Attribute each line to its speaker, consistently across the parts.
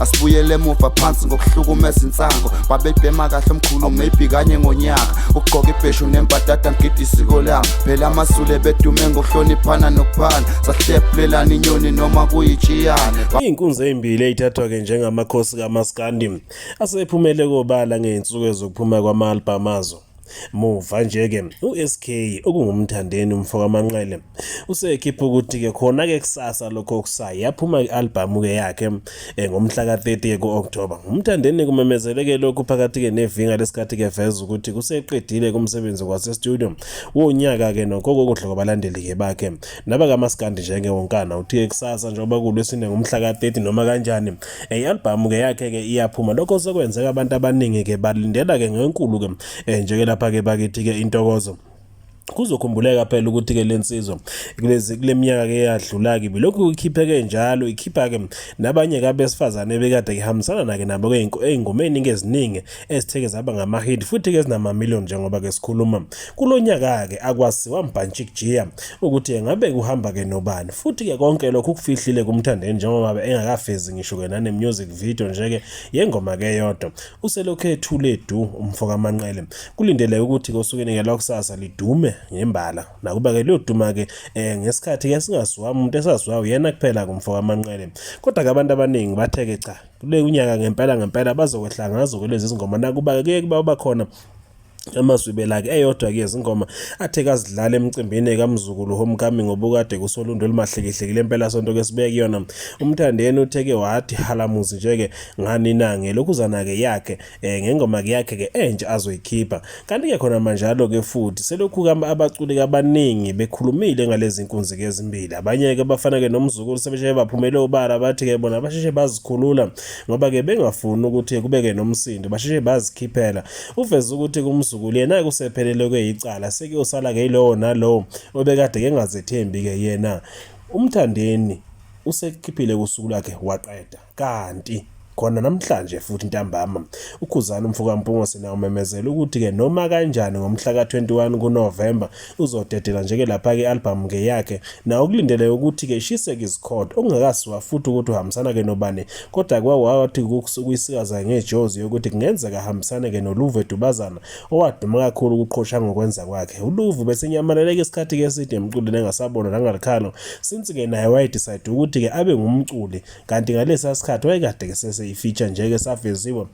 Speaker 1: Asibuyele emuva phansi ngokuhlukumeza insango. Babebhema kahle omkhulu maybe kanye ngonyaka. Ukugqoka ibheshu nembadada ngigida isiko lami. Phela amaZulu ebedume ngokuhloniphana nokuphana. Sahlephulelana inyoni noma kuyitshiyane.
Speaker 2: Iy'nkunzi ey'mbili ey'thathwa-ke njengamakhosi kamaskandi asephumele kobala ngey'nsuku ezokuphuma kwama-albhamu azo. Muva nje-ke u-SK okungumthandeni umfo kaManqele usekhipha ukuthi-ke khona-ke kusasa lokho okusayo yaphuma i-albhamu-ke yakhe eh, ngomhla ka-30 ku-Okthoba. Umthandeni kumemezeleke lokhu phakathi-ke nevinga lesikhathi-ke veza ukuthi kuseqedile kumsebenzi kwase-studio wonyaka-ke nokho kokudla kwabalandeli-ke bakhe nabakamaskandi njengewonkana. Uthi-ke kusasa njengoba kulwesine ngomhla ka-30 noma kanjani Eh, i-albhamu ke yakhe ke iyaphuma lokho sekwenzeka abantu abaningi ke balindela ke ngenkulu ke eh, njeke lapha ke bakithi ke intokozo kuzokhumbuleka phela ukuthi ke lensizwa kulezi kuleminyaka ke yadlula ke bilokhu ikhipheke njalo ikhipha ke nabanye ke abesifazane bekade kehambisana nake nabo ke ey'ngomeni ke eziningi esitheke zaba ngama-hit futhi ke zinama-million njengoba ke sikhuluma kulonyaka ke akwaziwa mbhantshi kujiya ukuthi ngabe kuhamba ke nobani futhi ke konke lokhu kufihlile kumthandeni njengoba engakafezi ngisho ke nane music video nje ke yengoma ke yodwa uselokhu ethule du umfo kaManqele kulindeleke ukuthi kosukwini ke lwakusasa lidume ngembala nakuba ke liyoduma ke eh, ngesikhathi ke singaziwa umuntu esaziwa uyena kuphela kumfo kaManqele kodwa ke abantu abaningi bathe ke cha kule unyaka ngempela ngempela bazokwehla ngazo kulezi zingoma nakuba ke kuye kuba khona amazwibela-ke eyodwa-ke yezingoma athe kazidlala emcimbini kaMzukulu Homecoming obukade kuSolundi olumahlekehlekile empelasonto ke sibeke kuyona. UMthandeni uthe-ke wathi halamuzi nje-ke ngani na ngelokhuzana-ke yakhe um ngengoma-ke yakhe-ke entsha azoyikhipha. Kanti-ke khona manjalo-ke futhi selokhu abaculi kabaningi bekhulumile ngalezi nkunzi-ke ezimbili. Abanye-ke bafana-ke noMzukulu sebesheshe baphumele obala bathi-ke bona basheshe bazikhulula ngoba-ke bengafuni ukuthi kube-ke nomsindo basheshe bazikhiphela. Uveze ukuthi kumzukulu yena-ke usephelelwe yicala sekuyosala-ke yilowo nalowo obekade kengazethembi-ke yena. UMthandeni usekhiphile kusuku lwakhe waqeda kanti khona namhlanje futhi ntambama uKhuzani umfo kaMpungose naye umemezele ukuthi-ke noma kanjani ngomhla ka-21 kuNovemba uzodedela nje-ke lapha-ke i-albhamu ke yakhe nawo kulindeleke ukuthi-ke ishiseke izikhotha okungakasiwa futhi ukuthi uhambisana-ke nobani kodwa kwawathi ukuyisikaza ngejozi yokuthi kungenzeka ahambisane-ke noLuve Dubazana owaduma kakhulu ukuqhosha ngokwenza kwakhe uLuve besenyamaleleke isikhathi-ke eside emculweni engasabonwa nangalikhalo since-ke naye wayedecide ukuthi-ke abe ngumculi kanti ngalesa sikhathi wayekade-ke seseyifeature nje-ke saveziwe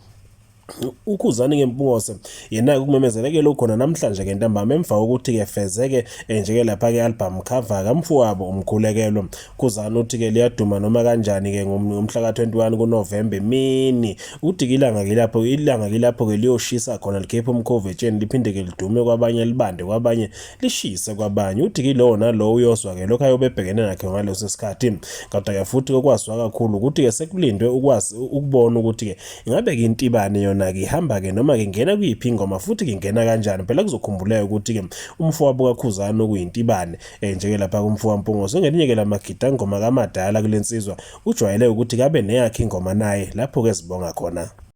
Speaker 2: uKhuzani ngeMpungose yena-ke kumemezeleke lokhu khona namhlanje ke ntambama emva kokuthi-ke fezeke eh, nje-ke lapha-ke album cover kamfowabo uMkhulekelwa. Khuzani uthi-ke liyaduma noma kanjani-ke ngomhla ka-21 kuNovemba emini. Uthi-ke ilanga-ke lapho ilanga-ke lapho-ke liyoshisa khona likhiphe umkhovu etsheni liphinde-ke lidume kwabanye libande kwabanye lishise kwabanye. Uthi-ke lowo nalowo uyozwa-ke lokho ayobe ebhekene nakho ngaleso sikhathi. Kodwa-ke futhi okwaziwa kakhulu ukuthi-ke sekulindwe ukwazi ukubona ukuthi-ke Ingabe-ke intibane yona-ke ihamba-ke noma-ke ingena kuyiphi ingoma futhi-ke ingena kanjani? Phela kuzokhumbuleka ukuthi-ke umfowabo kaKhuzani okuyintibane um njeke lapha kumfo kaMpungose ungelinye-ke lamagidangoma kamadala kule nsizwa ujwayele ukuthi kabe neyakhe ingoma naye lapho-ke ezibonga khona.